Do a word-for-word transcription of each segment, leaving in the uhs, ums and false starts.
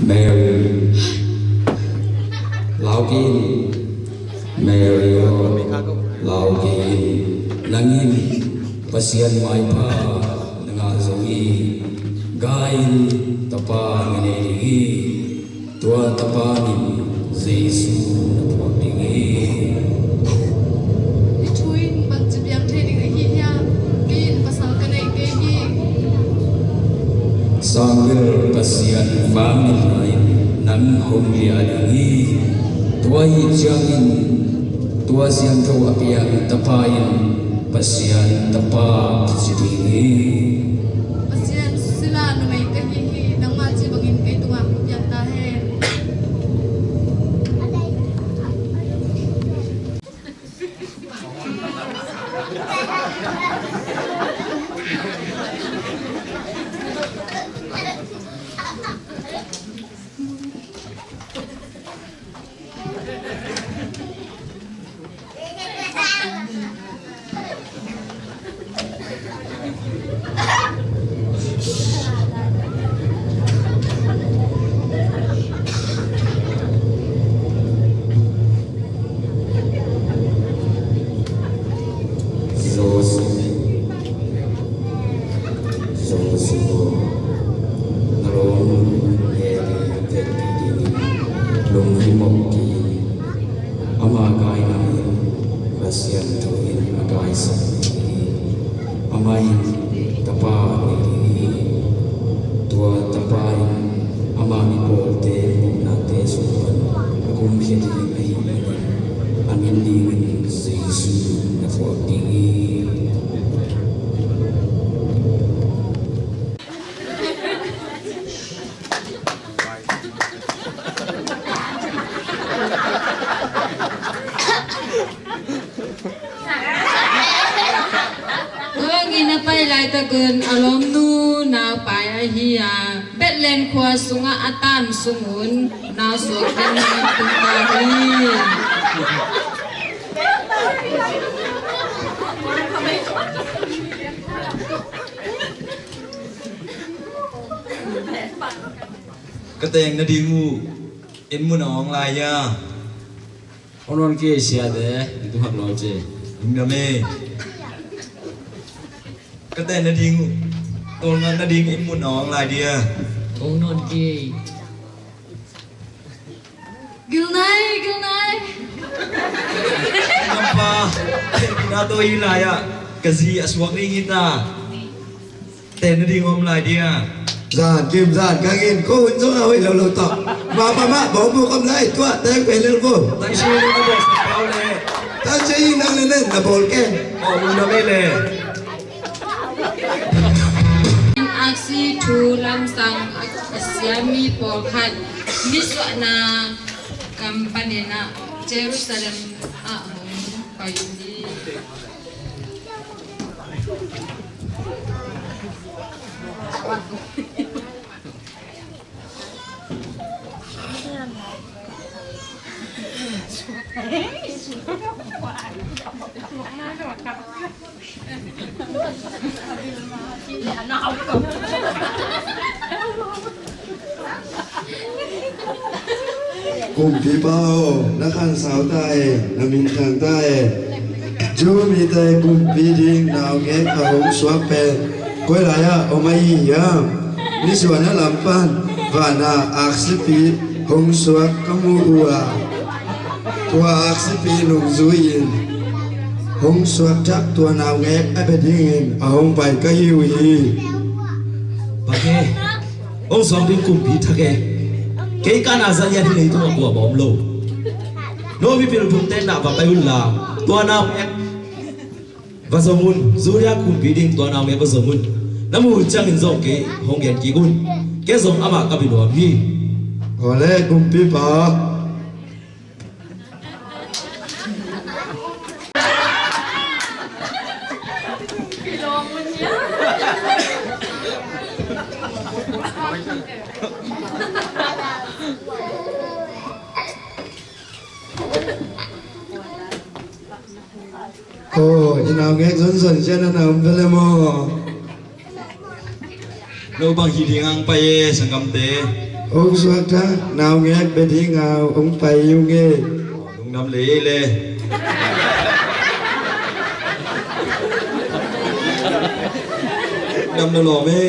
Mary, lau kei in. Mary aw, lau kei in. Nang in Pasian maipha na ngah zo hi. Gai in, tapa na nei ding hi. Tua tapa min Jesu na phuak ding hi. I thu in bangci piang thei ding ahi hiam? Kei in pasal ka nei kei hi. Sangvel Pasian mangngilhna in nang hong lia ding hi. Tua ahih ciangin tua siangtho a piang tapa in Pasian tapa kici ding hi. Pasian sila numei ka hi hi. Nangmah ci bangin kei tungah hong piang ta hen. Joseph, Joseph aw, na lawm Mary teci dingin lunghimawh kei in. Ama kaina in Pasian thu in a kaisak ding hi. Amah in tapa nei ding hi. Tua tapa in ama mipawlte mawhnate sung pan a gumkhia ding ahih manin a min dingin Jesu na phuak ding hi. Tua bangin a pai laitakun a lawmnu naupai ahi a, Bethlehem khua sungah a tan sungun nausuak dingin tung ta hi. Ka teng nading uh inn mun a awng lai hia? Hong nawn kei siate, i tu hak lo ci. Lungdam e. Ka teng nading uh, tawlnga nading inn mun a awng lai dia? Hong nawn kei. Gilnai, gilnai. Nampa, na to hi lai ah, ka zi a suak ding hi ta. Ten na ding om lai dia. Zan kim zan kangin ko hun zong a hoih lo lo tawh. Ma pa ma bawng buk om lai tua teng pe lel vo. Tan si na bawng sa pau le. Tan si nang le nen na bawl ke. Aw, mun na me le. Aksi thu lamsang a siam mi pawlkhat nisuahna kam panin ah Jerusalem ah hong pai uh hi. Kumpipa aw, na khansau ta e, na minthang ta e. Jew mite kumpi ding naungek a hong suak pen koi lai-ah om ahi hiam? Nisuahna lam pan vanah aksipi hong suak ka mu uh a, tua aksipi nungzui-in hong suak thak tua naungek a bia dingin a hong pai ka hi uh hi. Pake, hong suak ding kumpi thak e. Kei kana zalian hi leitungah kuamah om lo. No mipil thumte na va pai unla, tua naungek va zong un. Judah kumpi ding tua naungek va zong un. Na muh uh ciangin zong kei hong gen kik un. Kei zong amah ka biluam hi. Awle kumpipa. Aw, i naungek zonzon cian a na om vele maw? No bang hi ding ang pai e, sanggamte. Ong suakta, naungek bia ding a ong pai ung e. Lungdam lei le. Lungdam lo lo me.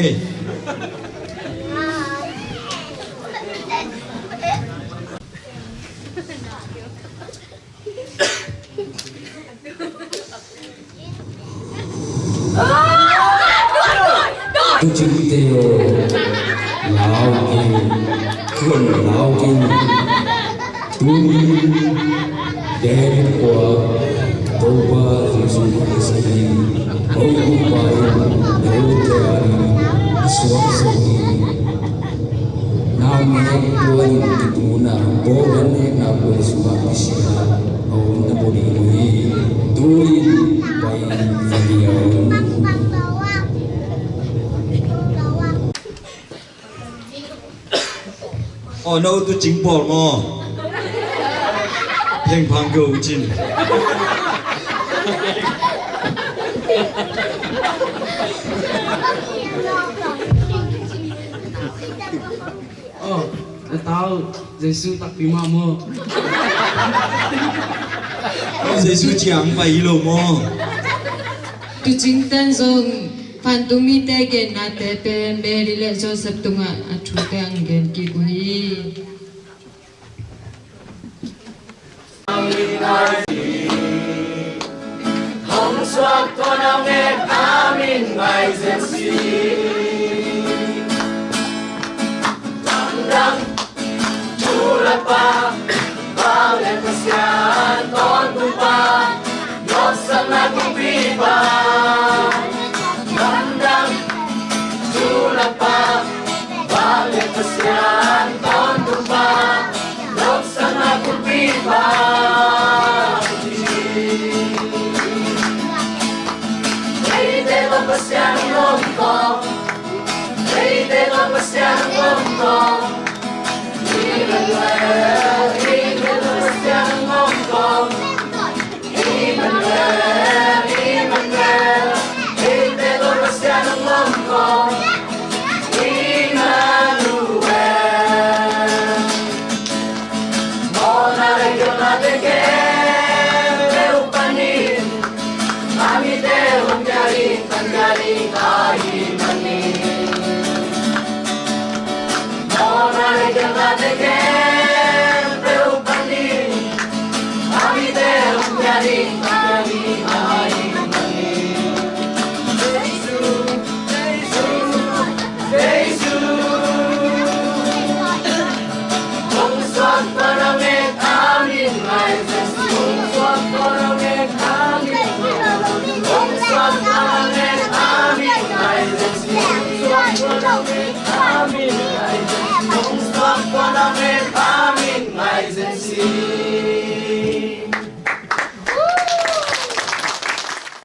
Tu cingte aw, lau kei, khun lau kei. Tuni David khua Topa Jesu Khrist in hong kumpa in note a ding suak zo hi. Naungek tua in kitung un a, bawlna nekna khuai sungah kisia a om na pua ding uh hi. Tu-in pai in va dia un. Aw, no tu cing pawl maw? Phengphang go cin. Aw, na tau Jesu takpi mah maw? Aw, Jesu ciang pai hi lo maw? Tu cingten zong Phantung mite gennate pen Mary le Joseph tungah a thute ang gen kik uh hi. Hong suak tua naungek a min ngai zen si. Lamdang tu le pa, Pa le Pasian tawntung pa, nopsakna kumpipa. Lamdang tu le pa, Pa le Pasian tawntung pa, nopsakna kumpipa. Leite tawh Pasian hong om ko, leite tawh Pasian hong om ko.